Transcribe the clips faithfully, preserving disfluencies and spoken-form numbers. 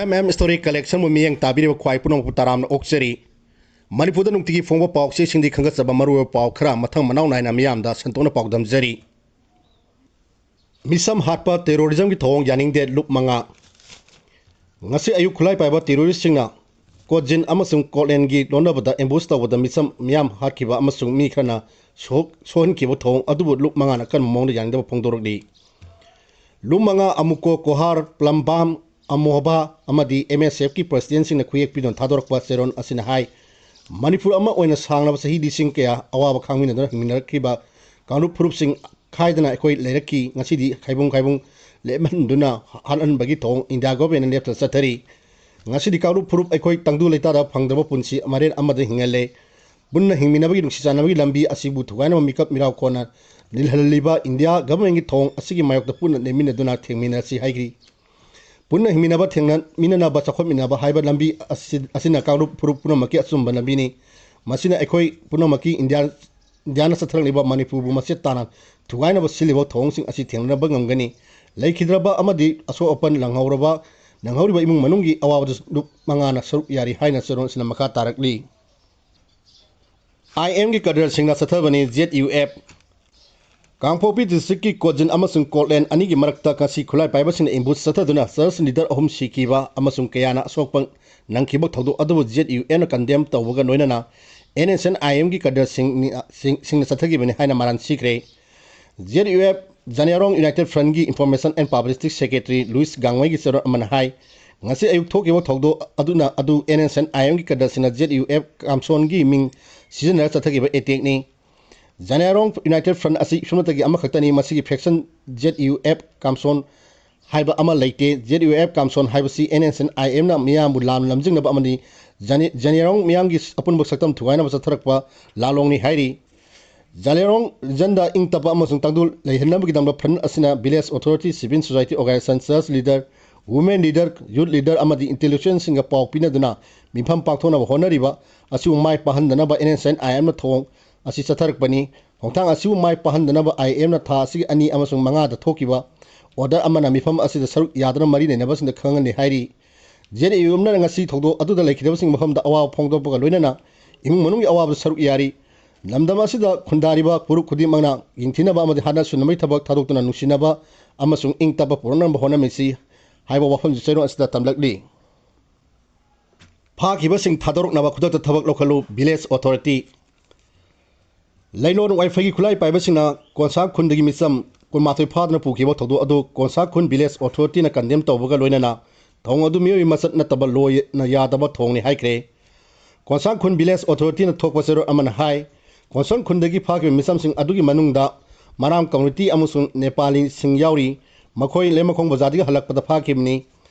M M Story Collectionꯕꯨ ꯃꯤꯠꯌꯦꯡ ꯇꯥꯕꯤꯔꯤꯕ ꯈ꯭ꯋꯥꯏ ꯄꯨꯝꯅꯃꯛꯄꯨ ꯇꯔꯥꯝꯅ ꯑꯣꯛꯆꯔꯤ꯫ ꯃꯅꯤꯄꯨꯔꯗ ꯅꯨꯡꯇꯤꯒꯤ ꯐꯣꯡꯕ ꯄꯥꯎꯆꯦꯁꯤꯡꯗꯤ ꯈꯪꯒꯠꯆꯕ ꯃꯔꯨꯑꯣꯏꯕ ꯄꯥꯎ ꯈꯔ ꯃꯊꯪ ꯃꯅꯥꯎ ꯅꯥꯏꯅ ꯃꯤꯌꯥꯝꯗ ꯁꯟꯗꯣꯛꯅ ꯄꯥꯎꯗꯝꯖꯔꯤ꯫ ꯃꯤꯁꯝ ꯍꯥꯠꯄ terrorismꯒꯤ ꯊꯧꯑꯣꯡ ꯌꯥꯅꯤꯡꯗꯦ ꯂꯨꯞ ꯃꯉꯥ꯫ ꯉꯁꯤ ꯑꯌꯨꯛ ꯈꯨꯠꯂꯥꯏ ꯄꯥꯏꯕ terroristꯁꯤꯡꯅ ꯀꯣꯖꯤꯟ ꯑꯃꯁꯨꯡ ꯀꯣꯠꯂꯦꯟꯒꯤ ꯂꯣꯟꯅꯕꯗ ambush ꯇꯧꯕꯗ ꯃꯤꯁꯝ ꯃꯤꯌꯥꯝ ꯍꯥꯠꯈꯤꯕ ꯑꯃꯁꯨꯡ ꯃꯤ ꯈꯔꯅ ꯁꯣꯛ-, ꯁꯣꯛꯍꯟꯈꯤꯕ ꯊꯧꯑꯣꯡ ꯑꯗꯨꯕꯨ ꯂꯨꯞ ꯃꯉꯥꯅ ꯑꯀꯟꯕ ꯃꯑꯣꯡꯗ ꯌꯥꯅꯤꯡꯗꯕ ꯐꯣꯡꯗꯣꯔꯛꯂꯤ꯫ ꯂꯨꯞ ꯃꯉꯥ ꯑꯃꯨꯀꯣ ꯀꯣꯍꯥꯔ, ꯄ꯭ꯂꯝꯕꯥꯝ, ꯑꯃꯣꯍꯕꯥ ꯑꯃꯗꯤ M S Fꯀꯤ presidentꯁꯤꯡꯅ ꯈꯨꯌꯦꯛ ꯄꯤꯗꯨꯅ ꯊꯥꯗꯣꯔꯛꯄ ꯆꯦꯔꯣꯜ ꯑꯁꯤꯅ ꯍꯥꯏ, ꯃꯅꯤꯄꯨꯔ ꯑꯃ ꯑꯣꯏꯅ ꯁꯥꯡꯂꯕ ꯆꯍꯤ ꯂꯤꯁꯤꯡ ꯀꯌꯥ ꯑꯋꯥꯕ ꯈꯥꯡꯃꯤꯟꯅꯗꯨꯅ ꯍꯤꯡꯃꯤꯟꯅꯔꯛꯈꯤꯕ ꯀꯥꯡꯂꯨꯞ ꯐꯨꯔꯨꯞꯁꯤꯡ ꯈꯥꯏꯗꯅ ꯑꯩꯈꯣꯏ ꯂꯩꯔꯛꯈꯤ꯫ ꯉꯁꯤꯗꯤ ꯈꯥꯏꯕꯨꯡ ꯈꯥꯏꯕꯨꯡ ꯂꯦꯞꯍꯟꯗꯨꯅ ꯍꯥꯠꯍꯟꯕꯒꯤ ꯊꯧꯑꯣꯡ ꯏꯟꯗꯤꯌꯥ governmentꯅ ꯂꯦꯞꯇꯅ ꯆꯠꯊꯔꯤ꯫ ꯉꯁꯤꯗꯤ ꯀꯥꯡꯂꯨꯞ ꯐꯨꯔꯨꯞ ꯑꯩꯈꯣꯏ ꯇꯪꯗꯨ ꯂꯩꯇꯥꯗ ꯐꯪꯗꯕ ꯄꯨꯟꯁꯤ ꯃꯔꯦꯟ ꯑꯃꯗ ꯍꯤꯡꯍꯜꯂꯦ꯫ ꯄꯨꯟꯅ ꯍꯤꯡꯃꯤꯟꯅꯕꯒꯤ ꯅꯨꯡꯁꯤ ꯆꯥꯟꯅꯕꯒꯤ ꯂꯝꯕꯤ ꯑꯁꯤꯕꯨ ꯊꯨꯒꯥꯏꯅꯕ ꯃꯤꯀꯞ ꯃꯤꯔꯥꯎ ꯀꯣꯟꯅ ꯅꯤꯜꯍꯜꯂꯤꯕ ꯏꯟꯗꯤꯌꯥ governmentꯀꯤ ꯊꯧꯑꯣꯡ ꯑꯁꯤꯒꯤ ꯃꯥꯌꯣꯛꯇ ꯄꯨꯟꯅ ꯂꯦꯞꯃꯤꯟꯅꯗꯨꯅ ꯊꯦꯡꯃꯤꯟꯅꯁꯤ ꯍꯥꯏꯈꯤ꯫ ꯄꯨꯟꯅ ꯍꯤꯡꯃꯤꯟꯅꯕ ꯊꯦꯡꯅꯃꯤꯟꯅꯅꯕ ꯆꯥꯎꯈꯠꯃꯤꯟꯅꯕ ꯍꯥꯏꯕ ꯂꯝꯕꯤ ꯑꯁꯤ, ꯑꯁꯤꯅ ꯀꯥꯡꯂꯨꯞ ꯐꯨꯔꯨꯞ ꯄꯨꯝꯅꯃꯛꯀꯤ ꯑꯆꯨꯝꯕ ꯂꯝꯕꯤꯅꯤ꯫ ꯃꯁꯤꯅ ꯑꯩꯈꯣꯏ ꯄꯨꯝꯅꯃꯛꯀꯤ ꯏꯟꯗꯤꯌꯥ, ꯏꯟꯗꯤꯌꯥꯅ ꯆꯠꯊꯔꯛꯂꯤꯕ ꯃꯅꯤꯄꯨꯔꯕꯨ ꯃꯆꯦꯠ ꯇꯥꯅ ꯊꯨꯒꯥꯏꯅꯕ ꯁꯤꯜꯂꯤꯕ ꯊꯧꯑꯣꯡꯁꯤꯡ ꯑꯁꯤ ꯊꯦꯡꯅꯅꯕ ꯉꯝꯒꯅꯤ꯫ ꯂꯩꯈꯤꯗ꯭ꯔꯕ ꯑꯃꯗꯤ ꯑꯁꯣꯛ ꯑꯄꯟ ꯅꯪꯍꯧꯔꯕ, ꯅꯪꯍꯧꯔꯤꯕ ꯏꯃꯨꯡ ꯃꯅꯨꯡꯒꯤ ꯑꯋꯥꯕꯗꯨ ꯂꯨꯞ ꯃꯉꯥꯅ ꯁꯔꯨꯛ ꯌꯥꯔꯤ ꯍꯥꯏꯅ ꯆꯦꯔꯣꯜ ꯑꯁꯤꯅ ꯃꯈꯥ ꯇꯥꯔꯛꯂꯤ꯫ I M ꯒꯤ cadreꯁꯤꯡꯅ ꯆꯠꯊꯕꯅꯤ Z U F꯫ ꯀꯥꯡꯄꯣꯛꯄꯤ districtꯀꯤ ꯀꯣꯖꯤꯟ ꯑꯃꯁꯨꯡ ꯀꯣꯠꯂꯦꯟ ꯑꯅꯤꯒꯤ ꯃꯔꯛꯇ ꯉꯁꯤ ꯈꯨꯠꯂꯥꯏ ꯄꯥꯏꯕꯁꯤꯡꯅ ambush ꯆꯠꯊꯗꯨꯅ church leader ꯑꯍꯨꯝ ꯁꯤꯈꯤꯕ ꯑꯃꯁꯨꯡ ꯀꯌꯥꯅ ꯑꯁꯣꯛꯄ ꯅꯪꯈꯤꯕ ꯊꯧꯗꯣꯛ ꯑꯗꯨꯕꯨ Z U Fꯅ condemn ꯇꯧꯕꯒ ꯂꯣꯏꯅꯅ N S N I M ꯒꯤ cadreꯁꯤꯡꯅ, ꯁꯤꯡ-, ꯁꯤꯡꯅ ꯆꯠꯊꯈꯤꯕꯅꯤ ꯍꯥꯏꯅ ꯃꯔꯥꯜ ꯁꯤꯈ꯭ꯔꯦ꯫ Z U F Zeliangrong United Frontꯀꯤ Information and Publicity Secretary Louis ꯒꯥꯡꯃꯩꯒꯤ ꯆꯦꯔꯣꯜ ꯑꯃꯅ ꯍꯥꯏ, ꯉꯁꯤ ꯑꯌꯨꯛ ꯊꯣꯛꯈꯤꯕ ꯊꯧꯗꯣꯛ ꯑꯗꯨꯅ ꯑꯗꯨ N S N I Mꯒꯤ cadreꯁꯤꯡꯅ Z U F ꯀꯥꯝꯁꯣꯟꯒꯤ ꯃꯤꯡ ꯁꯤꯖꯤꯟꯅꯔꯒ ꯆꯠꯊꯈꯤꯕ attackꯅꯤ꯫ ꯖꯥꯅꯤꯌꯥꯔꯣꯡ United Front ꯑꯁꯤ ꯏꯁꯨꯅꯇꯒꯤ ꯑꯃꯈꯛꯇꯅꯤ꯫ ꯃꯁꯤꯒꯤ faction Z U F ꯀꯥꯝꯁꯣꯟ ꯍꯥꯏꯕ ꯑꯃ ꯂꯩꯇꯦ꯫ Z U F ꯀꯥꯝꯁꯣꯟ ꯍꯥꯏꯕꯁꯤ N S N I Mꯅ ꯃꯤꯌꯥꯝꯕꯨ ꯂꯥꯟ ꯂꯝꯖꯤꯡꯅꯕ ꯑꯃꯗꯤ ꯖꯥꯅꯤ-, ꯖꯥꯅꯤꯌꯥꯔꯣꯡ ꯃꯤꯌꯥꯝꯒꯤ ꯑꯄꯨꯟꯕ ꯁꯛꯇꯝ ꯊꯨꯒꯥꯏꯅꯕ ꯆꯠꯊꯔꯛꯄ ꯂꯥꯟꯂꯣꯡꯅꯤ ꯍꯥꯏꯔꯤ꯫ ꯖꯥꯅꯤꯌꯥꯔꯣꯡ regionꯗ ꯏꯪ ꯇꯞꯄ ꯑꯃꯁꯨꯡ ꯇꯪꯗꯨ ꯂꯩꯍꯟꯅꯕꯒꯤꯗꯃꯛ front ꯑꯁꯤꯅ village authority, civil society organization, church leader, women leader, youth leader ꯑꯃꯗꯤ intellectualꯁꯤꯡꯒ ꯄꯥꯎ ꯄꯤꯅꯗꯨꯅ ꯃꯤꯐꯝ ꯄꯥꯡꯊꯣꯛꯅꯕ ꯍꯣꯠꯅꯔꯤꯕ ꯑꯁꯤꯕꯨ ꯃꯥꯏ ꯄꯥꯛꯍꯟꯗꯅꯕ N S N I Mꯅ ꯊꯧꯑꯣꯡ ꯑꯁꯤ ꯆꯠꯊꯔꯛꯄꯅꯤ꯫ ꯈꯣꯡꯊꯥꯡ ꯑꯁꯤꯕꯨ ꯃꯥꯏ ꯄꯥꯛꯍꯟꯗꯅꯕ I M ꯅ ꯊꯥ ꯑꯁꯤꯒꯤ ꯑꯅꯤ ꯑꯃꯁꯨꯡ ꯃꯉꯥꯗ ꯊꯣꯛꯈꯤꯕ order ꯑꯃꯅ ꯃꯤꯐꯝ ꯑꯁꯤꯗ ꯁꯔꯨꯛ ꯌꯥꯗꯨꯅ ꯃꯔꯤ ꯂꯩꯅꯕꯁꯤꯡꯗ ꯈꯪꯍꯟꯅꯤ ꯍꯥꯏꯔꯤ꯫ ꯖꯦꯠ ꯑꯦ ꯌꯨ ꯑꯦꯝꯅ ꯉꯁꯤ ꯊꯧꯗꯣꯛ ꯑꯗꯨꯗ ꯂꯩꯈꯤꯗꯕꯁꯤꯡ ꯃꯐꯝꯗ ꯑꯋꯥꯕ ꯐꯣꯡꯗꯣꯛꯄꯒ ꯂꯣꯏꯅꯅ ꯏꯃꯨꯡ ꯃꯅꯨꯡꯒꯤ ꯑꯋꯥꯕꯗ ꯁꯔꯨꯛ ꯌꯥꯔꯤ꯫ ꯂꯝꯗꯝ ꯑꯁꯤꯗ ꯈꯨꯟꯗꯥꯔꯤꯕ ꯐꯨꯔꯨꯞ ꯈꯨꯗꯤꯡꯃꯛꯅ ꯌꯦꯡꯊꯤꯅꯕ ꯑꯃꯗꯤ ꯍꯥꯠꯅ ꯁꯨꯅꯕꯒꯤ ꯊꯕꯛ ꯊꯥꯗꯣꯛꯇꯨꯅ ꯅꯨꯡꯁꯤꯅꯕ ꯑꯃꯁꯨꯡ ꯏꯪ ꯇꯞꯄ ꯄꯨꯔꯛꯅꯕ ꯍꯣꯠꯅꯃꯤꯟꯁꯤ ꯍꯥꯏꯕ ꯋꯥꯐꯝꯁꯨ ꯆꯦꯔꯣꯜ ꯑꯁꯤꯗ ꯇꯝꯂꯛꯂꯤ꯫ ꯐꯥꯈꯤꯕꯁꯤꯡ ꯊꯥꯗꯣꯔꯛꯅꯕ ꯈꯨꯗꯛꯇ ꯊꯕꯛ ꯂꯧꯈꯠꯂꯨ, village authority꯫ ꯂꯩꯂꯣꯟ ꯋꯥꯏꯐꯩꯒꯤ ꯈꯨꯠꯂꯥꯏ ꯄꯥꯏꯕꯁꯤꯡꯅ ꯀꯣꯟꯁꯥꯡ ꯈꯨꯟꯗꯒꯤ ꯃꯤꯆꯝ ꯀꯨꯟꯃꯥꯊꯣꯏ ꯐꯥꯗꯨꯅ ꯄꯨꯈꯤꯕ ꯊꯧꯗꯣꯛ ꯑꯗꯨ ꯀꯣꯟꯁꯥꯡ ꯈꯨꯟ village authorityꯅ condemn ꯇꯧꯕꯒ ꯂꯣꯏꯅꯅ ꯊꯧꯑꯣꯡ ꯑꯗꯨ ꯃꯤꯑꯣꯏ ꯃꯆꯠ ꯅꯠꯇꯕ ꯂꯣꯏꯅ ꯌꯥꯗꯕ ꯊꯧꯑꯣꯡꯅꯤ ꯍꯥꯏꯈ꯭ꯔꯦ꯫ ꯀꯣꯟꯁꯥꯡ ꯈꯨꯟ village authorityꯅ ꯊꯣꯛꯄ ꯆꯦꯔꯣꯜ ꯑꯃꯅ ꯍꯥꯏ, ꯀꯣꯟꯁꯥꯡ ꯈꯨꯟꯗꯒꯤ ꯐꯥꯈꯤꯕ ꯃꯤꯆꯝꯁꯤꯡ ꯑꯗꯨꯒꯤ ꯃꯅꯨꯡꯗ ꯃꯔꯥꯝ community ꯑꯃꯁꯨꯡ ꯅꯦꯄꯥꯂꯤꯁꯤꯡ ꯌꯥꯎꯔꯤ꯫ ꯃꯈꯣꯏ ꯂꯩꯃꯈꯣꯡ ꯕꯖꯥꯔꯗꯒꯤ ꯍꯜꯂꯛꯄꯗ ꯐꯥꯈꯤꯕꯅꯤ꯫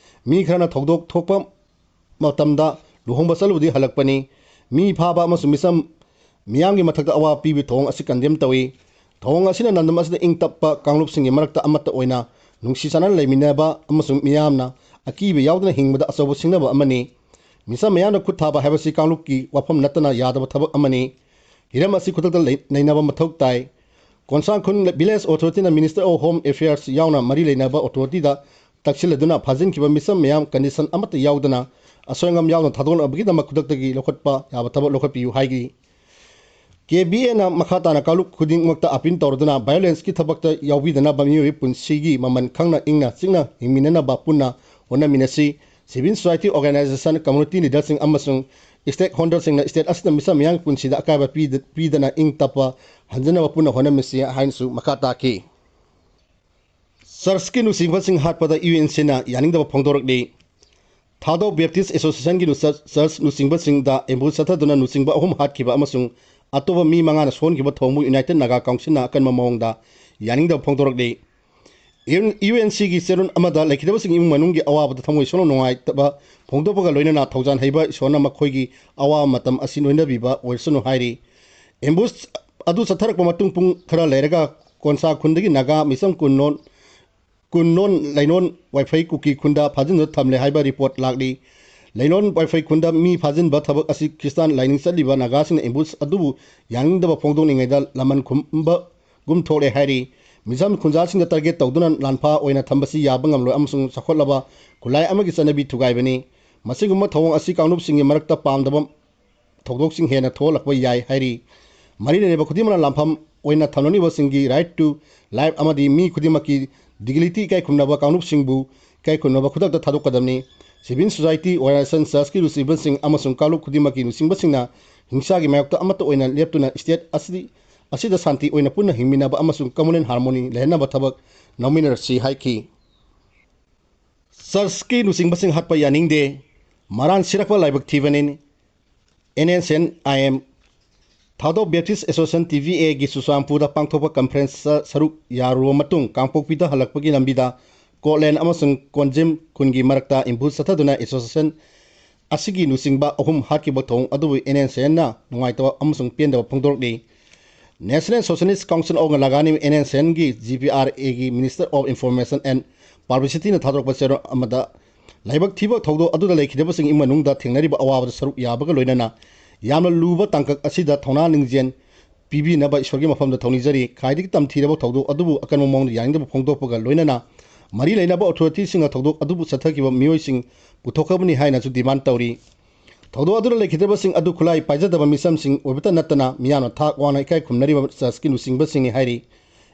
ꯃꯤ ꯈꯔꯅ ꯊꯧꯗꯣꯛ ꯊꯣꯛꯄ ꯃꯇꯝꯗ ꯂꯨꯍꯣꯡꯕ ꯆꯠꯂꯨꯕꯗꯤ ꯍꯜꯂꯛꯄꯅꯤ꯫ ꯃꯤ ꯐꯥꯕ ꯑꯃꯁꯨꯡ ꯃꯤꯆꯝ ꯃꯤꯌꯥꯝꯒꯤ ꯃꯊꯛꯇ ꯑꯋꯥꯕ ꯄꯤꯕꯒꯤ ꯊꯧꯑꯣꯡ ꯑꯁꯤ condemn ꯇꯧꯏ꯫ ꯊꯧꯑꯣꯡ ꯑꯁꯤꯅ ꯂꯝꯗꯝ ꯑꯁꯤꯗ ꯏꯪ ꯇꯞꯄ ꯀꯥꯡꯂꯨꯞꯁꯤꯡꯒꯤ ꯃꯔꯛꯇ ꯑꯃꯠꯇ ꯑꯣꯏꯅ ꯅꯨꯡꯁꯤ ꯆꯥꯟꯅꯅ ꯂꯩꯃꯤꯟꯅꯕ ꯑꯃꯁꯨꯡ ꯃꯤꯌꯥꯝꯅ ꯑꯀꯤꯕ ꯌꯥꯎꯗꯅ ꯍꯤꯡꯕꯗ ꯑꯆꯧꯕ ꯁꯤꯡꯅꯕ ꯑꯃꯅꯤ꯫ ꯃꯤꯆꯝ ꯃꯤꯌꯥꯝꯅ ꯈꯨꯠ ꯊꯥꯕ ꯍꯥꯏꯕꯁꯤ ꯀꯥꯡꯂꯨꯞꯀꯤ ꯋꯥꯐꯝ ꯅꯠꯇꯅ ꯌꯥꯗꯕ ꯊꯕꯛ ꯑꯃꯅꯤ꯫ ꯍꯤꯔꯝ ꯑꯁꯤ ꯈꯨꯗꯛꯇ ꯂꯩ-, ꯅꯩꯅꯕ ꯃꯊꯧ ꯇꯥꯏ꯫ ꯀꯣꯟꯁꯥꯡ ꯈꯨꯟ village authorityꯅ Minister of Home Affairs ꯌꯥꯎꯅ ꯃꯔꯤ ꯂꯩꯅꯕ authorityꯗ ꯇꯛꯁꯤꯜꯂꯗꯨꯅ ꯐꯥꯖꯤꯟꯈꯤꯕ ꯃꯤꯆꯝ ꯃꯌꯥꯝ condition ꯑꯃꯠꯇ ꯌꯥꯎꯗꯅ ꯑꯁꯣꯏ ꯑꯉꯥꯝ ꯌꯥꯎꯗꯅ ꯊꯥꯗꯣꯛꯅꯕꯒꯤꯗꯃꯛ ꯈꯨꯗꯛꯇꯒꯤ ꯂꯧꯈꯠꯄ ꯌꯥꯕ ꯊꯕꯛ ꯂꯧꯈꯠꯄꯤꯌꯨ ꯍꯥꯏꯈꯤ꯫ ꯀꯦ ꯕꯤ ꯑꯦꯅ ꯃꯈꯥ ꯇꯥꯅ ꯀꯥꯡꯂꯨꯞ ꯈꯨꯗꯤꯡꯃꯛꯇ appeal ꯇꯧꯔꯗꯨꯅ violenceꯀꯤ ꯊꯕꯛꯇ ꯌꯥꯎꯕꯤꯗꯅꯕ ꯃꯤꯑꯣꯏꯕꯒꯤ ꯄꯨꯟꯁꯤꯒꯤ ꯃꯃꯜ ꯈꯪꯅ ꯏꯪꯅ ꯆꯤꯛꯅ ꯍꯤꯡꯃꯤꯟꯅꯅꯕ ꯄꯨꯟꯅ ꯍꯣꯠꯅꯃꯤꯟꯅꯁꯤ꯫ Civil society organization, community leaderꯁꯤꯡ ꯑꯃꯁꯨꯡ stakeholderꯁꯤꯡꯅ state ꯑꯁꯤꯗ ꯃꯤꯆꯝ ꯃꯤꯌꯥꯝꯒꯤ ꯄꯨꯟꯁꯤꯗ ꯑꯀꯥꯏꯕ ꯄꯤꯗ-, ꯄꯤꯗꯅ ꯏꯪ ꯇꯞꯄ ꯍꯟꯖꯅꯕ ꯄꯨꯟꯅ ꯍꯣꯠꯅꯃꯤꯟꯅꯁꯤ ꯍꯥꯏꯅꯁꯨ ꯃꯈꯥ ꯇꯥꯈꯤ꯫ Churchꯀꯤ ꯂꯨꯆꯤꯡꯕꯁꯤꯡ ꯍꯥꯠꯄꯗ ꯌꯨ ꯑꯦꯟ ꯁꯤꯅ ꯌꯥꯅꯤꯡꯗꯕ ꯐꯣꯡꯗꯣꯔꯛꯂꯤ꯫ ꯊꯥꯗꯧ Baptist Associationꯒꯤ ꯂꯨꯆ-, church ꯂꯨꯆꯤꯡꯕꯁꯤꯡꯗ ambush ꯆꯠꯊꯗꯨꯅ ꯂꯨꯆꯤꯡꯕ ꯑꯍꯨꯝ ꯍꯥꯠꯈꯤꯕ ꯑꯃꯁꯨꯡ ꯑꯇꯣꯞꯄ ꯃꯤ ꯃꯉꯥꯅ ꯁꯣꯟꯈꯤꯕ ꯊꯧꯑꯣꯡꯕꯨ United Naga Councilꯅ ꯑꯀꯟꯕ ꯃꯑꯣꯡꯗ ꯌꯥꯅꯤꯡꯗꯕ ꯐꯣꯡꯗꯣꯔꯛꯂꯤ꯫ ꯌꯨ-, ꯌꯨ ꯑꯦꯟ ꯁꯤꯒꯤ ꯆꯦꯔꯣꯜ ꯑꯃꯗ ꯂꯩꯈꯤꯗꯕꯁꯤꯡꯒꯤ ꯏꯃꯨꯡ ꯃꯅꯨꯡꯒꯤ ꯑꯋꯥꯕꯗ ꯊꯃꯣꯏ ꯁꯣꯛꯅ ꯅꯨꯡꯉꯥꯏꯇꯕ ꯐꯣꯡꯗꯣꯛꯄꯒ ꯂꯣꯏꯅꯅ ꯊꯧꯖꯥꯜ ꯍꯩꯕ ꯏꯁꯣꯔꯅ ꯃꯈꯣꯏꯒꯤ ꯑꯋꯥꯕ ꯃꯇꯝ ꯑꯁꯤ ꯂꯣꯏꯅꯕꯤꯕ ꯑꯣꯏꯔꯁꯅꯨ ꯍꯥꯏꯔꯤ꯫ Ambush ꯑꯗꯨ ꯆꯠꯊꯔꯛꯄ ꯃꯇꯨꯡ ꯄꯨꯡ ꯈꯔ ꯂꯩꯔꯒ ꯀꯣꯟꯁꯥ ꯈꯨꯟꯗꯒꯤ ꯅꯥꯒꯥ ꯃꯤꯆꯝ ꯀꯨꯟ ꯂꯣꯟ ꯀꯨꯟ ꯂꯣꯟ ꯂꯩꯂꯣꯟ ꯋꯥꯏꯐꯩ ꯀꯨꯀꯤ ꯈꯨꯟꯗ ꯐꯥꯖꯤꯟꯗꯨꯅ ꯊꯝꯂꯦ ꯍꯥꯏꯕ report ꯂꯥꯛꯂꯤ꯫ ꯂꯩꯂꯣꯟ ꯋꯥꯏꯐꯩ ꯈꯨꯟꯗ ꯃꯤ ꯐꯥꯖꯤꯟꯕ ꯊꯕꯛ ꯑꯁꯤ ꯈ꯭ꯔꯤꯁꯇꯥꯟ ꯂꯥꯏꯅꯤꯡ ꯆꯠꯂꯤꯕ ꯅꯥꯒꯥꯁꯤꯡꯅ ambush ꯑꯗꯨꯕꯨ ꯌꯥꯅꯤꯡꯗꯕ ꯐꯣꯡꯗꯣꯛꯂꯤꯉꯩꯗ ꯂꯃꯟ ꯈꯨꯝꯕꯒꯨꯝ ꯊꯣꯛꯂꯦ ꯍꯥꯏꯔꯤ꯫ ꯃꯤꯆꯝ ꯈꯨꯟꯖꯥꯁꯤꯡꯗ target ꯇꯧꯗꯨꯅ ꯂꯥꯟꯐꯥ ꯑꯣꯏꯅ ꯊꯝꯕꯁꯤ ꯌꯥꯕ ꯉꯝꯂꯣꯏ ꯑꯃꯁꯨꯡ ꯆꯥꯎꯈꯠꯂꯕ ꯈꯨꯠꯂꯥꯏ ꯑꯃꯒꯤ ꯆꯠꯅꯕꯤ ꯊꯨꯒꯥꯏꯕꯅꯤ꯫ ꯃꯁꯤꯒꯨꯝꯕ ꯊꯧꯑꯣꯡ ꯑꯁꯤ ꯀꯥꯡꯂꯨꯞꯁꯤꯡꯒꯤ ꯃꯔꯛꯇ ꯄꯥꯝꯗꯕ ꯊꯧꯗꯣꯛꯁꯤꯡ ꯍꯦꯟꯅ ꯊꯣꯛꯍꯜꯂꯛꯄ ꯌꯥꯏ ꯍꯥꯏꯔꯤ꯫ ꯃꯔꯤ ꯂꯩꯅꯕ ꯈꯨꯗꯤꯡꯃꯛꯅ ꯂꯥꯟꯐꯝ ꯑꯣꯏꯅ ꯊꯝꯂꯛꯂꯤꯕꯁꯤꯡꯒꯤ right to life ꯑꯃꯗꯤ ꯃꯤ ꯈꯨꯗꯤꯡꯃꯛꯀꯤ dignity ꯏꯀꯥꯏ ꯈꯨꯝꯅꯕ ꯀꯥꯡꯂꯨꯞꯁꯤꯡꯕꯨ ꯏꯀꯥꯏ ꯈꯨꯝꯅꯕ ꯈꯨꯗꯛꯇ ꯊꯥꯗꯣꯛꯀꯗꯕꯅꯤ꯫ Civil society organization, churchꯀꯤ ꯂꯨꯆꯤꯡꯕꯁꯤꯡ ꯑꯃꯁꯨꯡ ꯀꯥꯡꯂꯨꯞ ꯈꯨꯗꯤꯡꯃꯛꯀꯤ ꯂꯨꯆꯤꯡꯕꯁꯤꯡꯅ ꯍꯤꯡꯁꯥꯒꯤ ꯃꯥꯌꯣꯛꯇ ꯑꯃꯠꯇ ꯑꯣꯏꯅ ꯂꯦꯞꯇꯨꯅ state ꯑꯁꯤꯗꯤ, ꯑꯁꯤꯗ ꯁꯥꯟꯇꯤ ꯑꯣꯏꯅ ꯄꯨꯟꯅ ꯍꯤꯡꯃꯤꯟꯅꯕ ꯑꯃꯁꯨꯡ common harmony ꯂꯩꯍꯟꯅꯕ ꯊꯕꯛ ꯂꯧꯃꯤꯟꯅꯔꯁꯤ ꯍꯥꯏꯈꯤ꯫ Churchꯀꯤ ꯂꯨꯆꯤꯡꯕꯁꯤꯡ ꯍꯥꯠꯄ ꯌꯥꯅꯤꯡꯗꯦ꯫ ꯃꯔꯥꯟ ꯁꯤꯔꯛꯄ ꯂꯥꯏꯕꯛ ꯊꯤꯕꯅꯤ꯫ N S N I M, ꯊꯧꯗꯣꯛ Baptist Association, T B Aꯒꯤ ꯆꯨꯔꯆꯥꯟꯄꯨꯔꯗ ꯄꯥꯡꯊꯣꯛꯄ conferenceꯇ ꯁꯔꯨꯛ ꯌꯥꯔꯨꯔꯕ ꯃꯇꯨꯡ ꯀꯥꯡꯄꯣꯛꯄꯤꯗ ꯍꯜꯂꯛꯄꯒꯤ ꯂꯝꯕꯤꯗ ꯀꯣꯠꯂꯦꯟ ꯑꯃꯁꯨꯡ ꯀꯣꯟꯖꯤꯝ ꯈꯨꯟꯒꯤ ꯃꯔꯛꯇ ambush ꯆꯠꯊꯗꯨꯅ association ꯑꯁꯤꯒꯤ ꯂꯨꯆꯤꯡꯕ ꯑꯍꯨꯝ ꯍꯥꯠꯈꯤꯕ ꯊꯧꯑꯣꯡ ꯑꯗꯨꯕꯨ N S N ꯅ ꯅꯨꯡꯉꯥꯏꯇꯕ ꯑꯃꯁꯨꯡ ꯄꯦꯟꯗꯕ ꯐꯣꯡꯗꯣꯔꯛꯂꯤ꯫ National Socialist Council of Nagaland, N S N ꯒꯤ G P R A ꯒꯤ Minister of Information and Publicityꯅ ꯊꯥꯗꯣꯔꯛꯄ ꯆꯦꯔꯣꯜ ꯑꯃꯗ ꯂꯥꯏꯕꯛ ꯊꯤꯕ ꯊꯧꯗꯣꯛ ꯑꯗꯨꯗ ꯂꯩꯈꯤꯗꯕꯁꯤꯡ ꯏꯃꯨꯡ ꯃꯅꯨꯡꯗ ꯊꯦꯡꯅꯔꯤꯕ ꯑꯋꯥꯕꯗ ꯁꯔꯨꯛ ꯌꯥꯕꯒ ꯂꯣꯏꯅꯅ ꯌꯥꯝꯅ ꯂꯨꯕ ꯇꯥꯡꯀꯛ ꯑꯁꯤꯗ ꯊꯧꯅꯥ ꯂꯤꯡꯖꯦꯜ ꯄꯤꯕꯤꯅꯕ ꯏꯁꯣꯔꯒꯤ ꯃꯐꯝꯗ ꯊꯧꯅꯤꯖꯔꯤ꯫ ꯈ꯭ꯋꯥꯏꯗꯒꯤ ꯇꯝꯊꯤꯔꯕ ꯊꯧꯗꯣꯛ ꯑꯗꯨꯕꯨ ꯑꯀꯟꯕ ꯃꯑꯣꯡꯗ ꯌꯥꯅꯤꯡꯗꯕ ꯐꯣꯡꯗꯣꯛꯄꯒ ꯂꯣꯏꯅꯅ ꯃꯔꯤ ꯂꯩꯅꯕ authorityꯁꯤꯡꯅ ꯊꯧꯗꯣꯛ ꯑꯗꯨꯕꯨ ꯆꯠꯊꯈꯤꯕ ꯃꯤꯑꯣꯏꯁꯤꯡ ꯄꯨꯊꯣꯛꯈ꯭ꯔꯕꯅꯤ ꯍꯥꯏꯅꯁꯨ demand ꯇꯧꯔꯤ꯫ ꯊꯧꯗꯣꯛ ꯑꯗꯨꯗ ꯂꯩꯈꯤꯗ꯭ꯔꯕꯁꯤꯡ ꯑꯗꯨ ꯈꯨꯠꯂꯥꯏ ꯄꯥꯏꯖꯗꯕ ꯃꯤꯆꯝꯁꯤꯡ ꯑꯣꯏꯕꯇ ꯅꯠꯇꯅ ꯃꯤꯌꯥꯝꯅ ꯊꯥꯛ ꯋꯥꯡꯅ ꯏꯀꯥꯏ ꯈꯨꯝꯅꯔꯤꯕ churchꯀꯤ ꯂꯨꯆꯤꯡꯕꯁꯤꯡꯅꯤ ꯍꯥꯏꯔꯤ꯫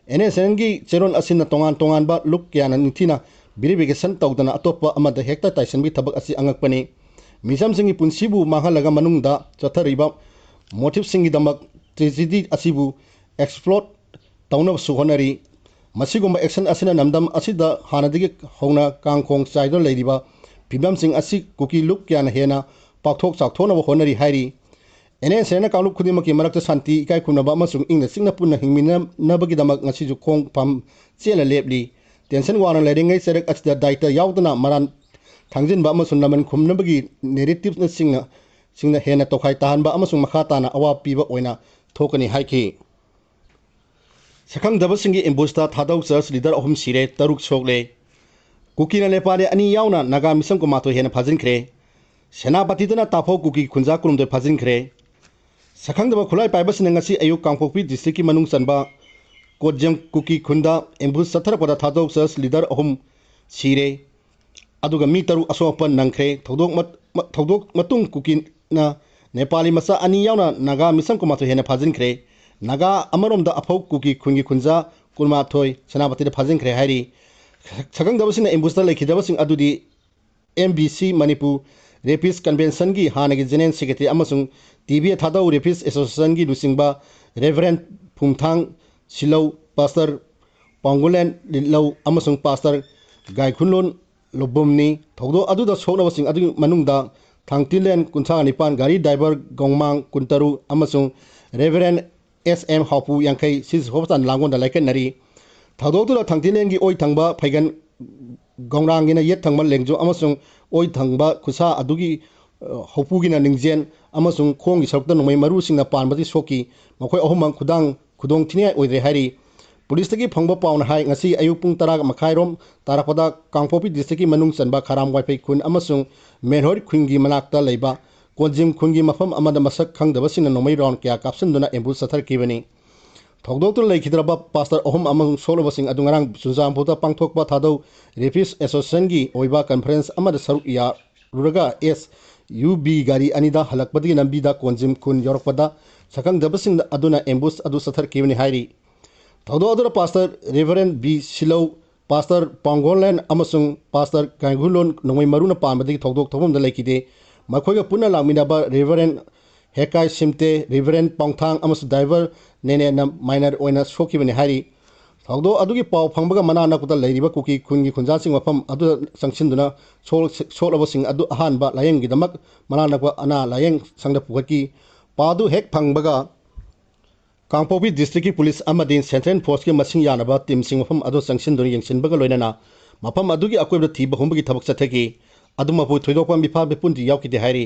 N S N ꯒꯤ ꯆꯦꯔꯣꯜ ꯑꯁꯤꯅ ꯇꯣꯉꯥꯟ ꯇꯣꯉꯥꯟꯕ ꯂꯨꯞ ꯀꯌꯥꯅ ꯅꯤꯡꯊꯤꯅ verification ꯇꯧꯗꯅ ꯑꯇꯣꯞꯄ ꯑꯃꯗ ꯍꯦꯛꯇ ꯇꯥꯏꯁꯤꯟꯕꯒꯤ ꯊꯕꯛ ꯑꯁꯤ ꯑꯉꯛꯄꯅꯤ꯫ ꯃꯤꯆꯝꯁꯤꯡꯒꯤ ꯄꯨꯟꯁꯤꯕꯨ ꯃꯥꯡꯍꯜꯂꯒ ꯃꯅꯨꯡꯗ ꯆꯠꯊꯔꯤꯕ motiveꯁꯤꯡꯒꯤꯗꯃꯛ tragedy ꯑꯁꯤꯕꯨ exploit ꯇꯧꯅꯕꯁꯨ ꯍꯣꯠꯅꯔꯤ꯫ ꯃꯁꯤꯒꯨꯝꯕ action ꯑꯁꯤꯅ ꯂꯝꯗꯝ ꯑꯁꯤꯗ ꯍꯥꯟꯅꯗꯒꯤ ꯍꯧꯅ ꯀꯥꯡꯈꯣꯡ ꯆꯥꯏꯗꯨꯅ ꯂꯩꯔꯤꯕ ꯐꯤꯕꯝꯁꯤꯡ ꯑꯁꯤ ꯀꯨꯀꯤ ꯂꯨꯞ ꯀꯌꯥꯅ ꯍꯦꯟꯅ ꯄꯥꯛꯊꯣꯛ ꯆꯥꯎꯊꯣꯛꯅꯕ ꯍꯣꯠꯅꯔꯤ ꯍꯥꯏꯔꯤ꯫ N S N ꯅ ꯀꯥꯡꯂꯨꯞ ꯈꯨꯗꯤꯡꯃꯛꯀꯤ ꯃꯔꯛꯇ ꯁꯥꯟꯇꯤ, ꯏꯀꯥꯏ ꯈꯨꯝꯅꯕ ꯑꯃꯁꯨꯡ ꯏꯪꯅ ꯆꯤꯛꯅ ꯄꯨꯟꯅ ꯍꯤꯡꯃꯤꯟꯅꯅꯕꯒꯤꯗꯃꯛ ꯉꯁꯤꯁꯨ ꯈꯣꯡꯐꯝ ꯆꯦꯠꯅ ꯂꯦꯞꯂꯤ꯫ Tension ꯋꯥꯡꯅ ꯂꯩꯔꯤꯉꯩ ꯆꯩꯔꯛ ꯑꯁꯤꯗ ꯗꯥꯏꯇ ꯌꯥꯎꯗꯅ ꯃꯔꯥꯟ ꯊꯥꯡꯖꯤꯟꯕ ꯑꯃꯁꯨꯡ ꯂꯃꯟ ꯈꯨꯝꯅꯕꯒꯤ narrativeꯅꯆꯤꯡꯅ ꯁꯤꯡꯅ ꯍꯦꯟꯅ ꯇꯣꯈꯥꯏ ꯇꯥꯍꯟꯕ ꯑꯃꯁꯨꯡ ꯃꯈꯥ ꯇꯥꯅ ꯑꯋꯥꯕ ꯄꯤꯕ ꯑꯣꯏꯅ ꯊꯣꯛꯀꯅꯤ ꯍꯥꯏꯈꯤ꯫ ꯁꯛꯈꯪꯗꯕꯁꯤꯡꯒꯤ ambushꯇ ꯊꯥꯗꯧ church leader ꯑꯍꯨꯝ ꯁꯤꯔꯦ, ꯇꯔꯨꯛ ꯁꯣꯛꯂꯦ꯫ ꯀꯨꯀꯤ ꯅꯦꯄꯥꯂꯤ ꯑꯅꯤ ꯌꯥꯎꯅ ꯅꯥꯒꯥ ꯃꯤꯆꯝ ꯀꯨꯟꯃꯥꯊꯣꯏ ꯍꯦꯟꯅ ꯐꯥꯖꯤꯟꯈ꯭ꯔꯦ꯫ ꯁꯦꯅꯥꯄꯇꯤꯗꯅ ꯇꯥꯐꯧ ꯀꯨꯀꯤ ꯈꯨꯟꯖꯥ ꯀꯨꯟꯍꯨꯝꯗꯣꯏ ꯐꯥꯖꯤꯟꯈ꯭ꯔꯦ꯫ ꯁꯛꯈꯪꯗꯕ ꯈꯨꯠꯂꯥꯏ ꯄꯥꯏꯕꯁꯤꯡꯅ ꯉꯁꯤ ꯑꯌꯨꯛ ꯀꯥꯡꯄꯣꯛꯄꯤ districtꯀꯤ ꯃꯅꯨꯡ ꯆꯟꯕ ꯀꯣꯠꯖꯦꯝ ꯀꯨꯀꯤ ꯈꯨꯟꯗ ꯑꯦꯝꯕꯨꯁ ꯆꯠꯊꯔꯛꯄꯗ ꯊꯥꯗꯣꯛ ꯆꯔꯆ ꯂꯤꯗꯔ ꯑꯍꯨꯝ ꯁꯤꯔꯦ꯫ ꯑꯗꯨꯒ ꯃꯤ ꯇꯔꯨꯛ ꯑꯁꯣꯛ ꯑꯄꯟ ꯅꯪꯈ꯭ꯔꯦ꯫ ꯊꯧꯗꯣꯛ ꯃꯠ-, ꯃ-, ꯊꯧꯗꯣꯛ ꯃꯇꯨꯡ ꯀꯨꯀꯤꯅ ꯅꯦꯄꯥꯂꯤ ꯃꯆꯥ ꯑꯅꯤ ꯌꯥꯎꯅ ꯅꯥꯒꯥ ꯃꯤꯁꯝ ꯀꯨꯟꯃꯥꯊꯣꯏ ꯍꯦꯟꯅ ꯐꯥꯖꯤꯟꯈ꯭ꯔꯦ꯫ ꯅꯥꯒꯥ ꯑꯃꯔꯣꯝꯗ ꯑꯐꯧ ꯀꯨꯀꯤ ꯈꯨꯟꯒꯤ ꯈꯨꯟꯖꯥ ꯀꯨꯟꯃꯥꯊꯣꯏ ꯁꯦꯅꯥꯄꯇꯤꯗ ꯐꯥꯖꯤꯟꯈ꯭ꯔꯦ ꯍꯥꯏꯔꯤ꯫ ꯁꯛꯈꯪꯗꯕꯁꯤꯡꯅ ꯑꯦꯝꯕꯨꯁꯇ ꯂꯩꯈꯤꯗꯕꯁꯤꯡ ꯑꯗꯨꯗꯤ ꯑꯦꯝ ꯕꯤ ꯁꯤ ꯃꯅꯤꯄꯨꯔ ꯔꯦꯄꯤꯁ ꯀꯟꯚꯦꯟꯁꯟꯒꯤ ꯍꯥꯟꯅꯒꯤ ꯖꯦꯅꯔꯦꯜ ꯁꯦꯀ꯭ꯔꯦꯇꯔꯤ ꯑꯃꯁꯨꯡ ꯇꯤ ꯕꯤ ꯑꯦ ꯊꯥꯗꯧ ꯔꯦꯄꯤꯁ ꯑꯦꯁꯣꯁꯤꯌꯦꯁꯟꯒꯤ ꯂꯨꯆꯤꯡꯕ ꯔꯦꯚꯔꯦꯟ ꯐꯨꯝꯊꯥꯡ ꯁꯤꯂꯧ, ꯄꯥꯁꯇꯔ ꯄꯥꯡꯒꯨꯂꯦꯟ ꯂꯤꯠꯂꯧ ꯑꯃꯁꯨꯡ ꯄꯥꯁꯇꯔ ꯒꯥꯏꯈꯨꯟꯂꯣꯟ ꯂꯣꯕꯨꯝꯅꯤ꯫ ꯊꯧꯗꯣꯛ ꯑꯗꯨꯗ ꯁꯣꯛꯅꯕꯁꯤꯡ ꯑꯗꯨꯒꯤ ꯃꯅꯨꯡꯗ ꯊꯥꯡꯇꯤꯂꯦꯟ ꯀꯨꯟꯊ꯭ꯔꯥ ꯅꯤꯄꯥꯟ, ꯒꯥꯔꯤ ꯗ꯭ꯔꯥꯏꯚꯔ ꯒꯣꯡꯃꯥꯡ ꯀꯨꯟꯇꯔꯨꯛ ꯑꯃꯁꯨꯡ ꯔꯦꯚꯔꯦꯟ ꯑꯦꯁ ꯑꯦꯝ ꯍꯥꯎꯄꯨ ꯌꯥꯡꯈꯩ ꯁꯤꯁ ꯍꯣꯁꯄꯤꯇꯥꯜ ꯂꯥꯡꯒꯣꯜꯗ ꯂꯥꯏꯀꯠꯅꯔꯤ꯫ ꯊꯧꯗꯣꯛꯇꯨꯗ ꯊꯥꯡꯇꯤꯂꯦꯟꯒꯤ ꯑꯣꯏ ꯊꯪꯕ ꯐꯩꯒꯟ ꯒꯧꯔꯥꯡꯒꯤꯅ ꯌꯦꯠ ꯊꯪꯕ ꯂꯦꯡꯖꯨꯝ ꯑꯃꯁꯨꯡ ꯑꯣꯏ ꯊꯪꯕ ꯈꯨꯠꯁꯥ ꯑꯗꯨꯒꯤ, ꯑ, ꯍꯧꯄꯨꯒꯤꯅ ꯅꯤꯡꯖꯦꯟ ꯑꯃꯁꯨꯡ ꯈꯣꯡꯒꯤ ꯁꯔꯨꯛꯇ ꯅꯣꯡꯃꯩ ꯃꯔꯨꯁꯤꯡꯅ ꯄꯥꯟꯕꯗꯒꯤ ꯁꯣꯛꯈꯤ꯫ ꯃꯈꯣꯏ ꯑꯍꯨꯝꯃꯛ ꯈꯨꯗꯥꯡ ꯈꯨꯗꯣꯡ ꯊꯤꯅꯤꯡꯉꯥꯏ ꯑꯣꯏꯗ꯭ꯔꯦ ꯍꯥꯏꯔꯤ꯫ ꯄꯨꯂꯤꯁꯇꯒꯤ ꯐꯪꯕ ꯄꯥꯎꯅ ꯍꯥꯏ, ꯉꯁꯤ ꯑꯌꯨꯛ ꯄꯨꯡ ꯇꯔꯥ ꯃꯈꯥꯏꯔꯣꯝ ꯇꯥꯔꯛꯄꯗ ꯀꯥꯡꯄꯣꯛꯄꯤ ꯗꯤꯁꯇ꯭ꯔꯤꯛꯀꯤ ꯃꯅꯨꯡ ꯆꯟꯕ ꯈꯥꯔꯥꯝ ꯋꯥꯏꯐꯩ ꯈꯨꯟ ꯑꯃꯁꯨꯡ ꯃꯦꯟꯍꯣꯏ ꯈꯨꯟꯒꯤ ꯃꯅꯥꯛꯇ ꯂꯩꯕ ꯀꯣꯟꯖꯤꯝ ꯈꯨꯟꯒꯤ ꯃꯐꯝ ꯑꯃꯗ ꯃꯁꯛ ꯈꯪꯗꯕꯁꯤꯡꯅ ꯅꯣꯡꯃꯩ ꯔꯥꯎꯟ ꯀꯌꯥ ꯀꯥꯞꯁꯤꯟꯗꯨꯅ ꯑꯦꯝꯕꯨꯁ ꯆꯠꯊꯔꯛꯈꯤꯕꯅꯤ꯫ ꯊꯧꯗꯣꯛꯇꯨꯅ ꯂꯩꯈꯤꯗ꯭ꯔꯕ ꯄꯥꯁꯇꯔ ꯑꯍꯨꯝ ꯑꯃꯁꯨꯡ ꯁꯣꯛꯂꯕꯁꯤꯡ ꯑꯗꯨ ꯉꯔꯥꯡ ꯆꯨꯔꯆꯥꯟꯄꯨꯔꯗ ꯄꯥꯡꯊꯣꯛꯄ ꯊꯥꯗꯧ ꯔꯦꯄꯤꯁ ꯑꯦꯁꯣꯁꯤꯌꯦꯁꯟꯒꯤ ꯑꯣꯏꯕ ꯀꯟꯐꯔꯦꯟꯁ ꯑꯃꯗ ꯁꯔꯨꯛ ꯌꯥꯔꯨꯔꯒ ꯑꯦꯁ ꯌꯨ ꯕꯤ ꯒꯥꯔꯤ ꯑꯅꯤꯗ ꯍꯜꯂꯛꯄꯗꯒꯤ ꯂꯝꯕꯤꯗ ꯀꯣꯟꯖꯤꯝ ꯈꯨꯟ ꯌꯧꯔꯛꯄꯗ ꯁꯛꯈꯪꯗꯕꯁꯤꯡ ꯑꯗꯨꯅ ꯑꯦꯝꯕꯨꯁ ꯑꯗꯨ ꯆꯠꯊꯔꯛꯈꯤꯕꯅꯤ ꯍꯥꯏꯔꯤ꯫ ꯊꯧꯗꯣꯛ ꯑꯗꯨꯗ ꯄꯥꯁꯇꯔ ꯔꯦꯚꯔꯦꯟ ꯕꯤ ꯁꯤꯂꯧ, ꯄꯥꯁꯇꯔ ꯄꯥꯡꯒꯣꯟꯂꯦꯟ ꯑꯃꯁꯨꯡ ꯄꯥꯁꯇꯔ ꯒꯥꯏꯒꯨꯂꯣꯟ ꯅꯣꯡꯃꯩ ꯃꯔꯨꯅ ꯄꯥꯟꯕꯗꯒꯤ ꯊꯧꯗꯣꯛ ꯊꯣꯛꯐꯝꯗ ꯂꯩꯈꯤꯗꯦ꯫ ꯃꯈꯣꯏꯒ ꯄꯨꯟꯅ ꯂꯥꯛꯃꯤꯟꯅꯕ ꯔꯦꯚꯔꯦꯟ ꯍꯦꯀꯥꯏ ꯁꯤꯝꯇꯦ, ꯔꯦꯚꯔꯦꯟ ꯄꯥꯎꯊꯥꯡ ꯑꯃꯁꯨꯡ ꯗ꯭ꯔꯥꯏꯚꯔ ꯅꯦꯅꯦꯅ ꯃꯥꯏꯅꯔ ꯑꯣꯏꯅ ꯁꯣꯛꯈꯤꯕꯅꯤ ꯍꯥꯏꯔꯤ꯫ ꯊꯧꯗꯣꯛ ꯑꯗꯨꯒꯤ ꯄꯥꯎ ꯐꯪꯕꯒ ꯃꯅꯥꯛ ꯅꯛꯄꯗ ꯂꯩꯔꯤꯕ ꯀꯨꯀꯤ ꯈꯨꯟꯒꯤ ꯈꯨꯟꯖꯥꯁꯤꯡ ꯃꯐꯝ ꯑꯗꯨꯗ ꯆꯪꯁꯤꯟꯗꯨꯅ ꯁꯣꯛ-, ꯁꯣꯛꯂꯕꯁꯤꯡ ꯑꯗꯨ ꯑꯍꯥꯟꯕ ꯂꯥꯌꯦꯡꯒꯤꯗꯃꯛ ꯃꯅꯥꯛ ꯅꯛꯄ ꯑꯅꯥ ꯂꯥꯌꯦꯡ ꯁꯪꯗ ꯄꯨꯈꯠꯈꯤ꯫ ꯄꯥꯎ ꯑꯗꯨ ꯍꯦꯛ ꯐꯪꯕꯒ ꯀꯥꯡꯄꯣꯛꯄꯤ ꯗꯤꯁꯇ꯭ꯔꯤꯛꯀꯤ ꯄꯨꯂꯤꯁ ꯑꯃꯗꯤ ꯁꯦꯟꯇ꯭ꯔꯦꯜ ꯐꯣꯔꯁꯀꯤ ꯃꯁꯤꯡ ꯌꯥꯅꯕ ꯇꯤꯝꯁꯤꯡ ꯃꯐꯝ ꯑꯗꯨ ꯆꯪꯁꯤꯟꯗꯨꯅ ꯌꯦꯡꯁꯤꯟꯕꯒ ꯂꯣꯏꯅꯅ ꯃꯐꯝ ꯑꯗꯨꯒꯤ ꯑꯀꯣꯏꯕꯗ ꯊꯤꯕ ꯍꯨꯝꯕꯒꯤ ꯊꯕꯛ ꯆꯠꯊꯈꯤ꯫ ꯑꯗꯨ ꯃꯄꯨ ꯊꯣꯏꯗꯣꯛꯄ ꯃꯤꯐꯥ ꯃꯤꯄꯨꯟꯗꯤ ꯌꯥꯎꯈꯤꯗꯦ ꯍꯥꯏꯔꯤ꯫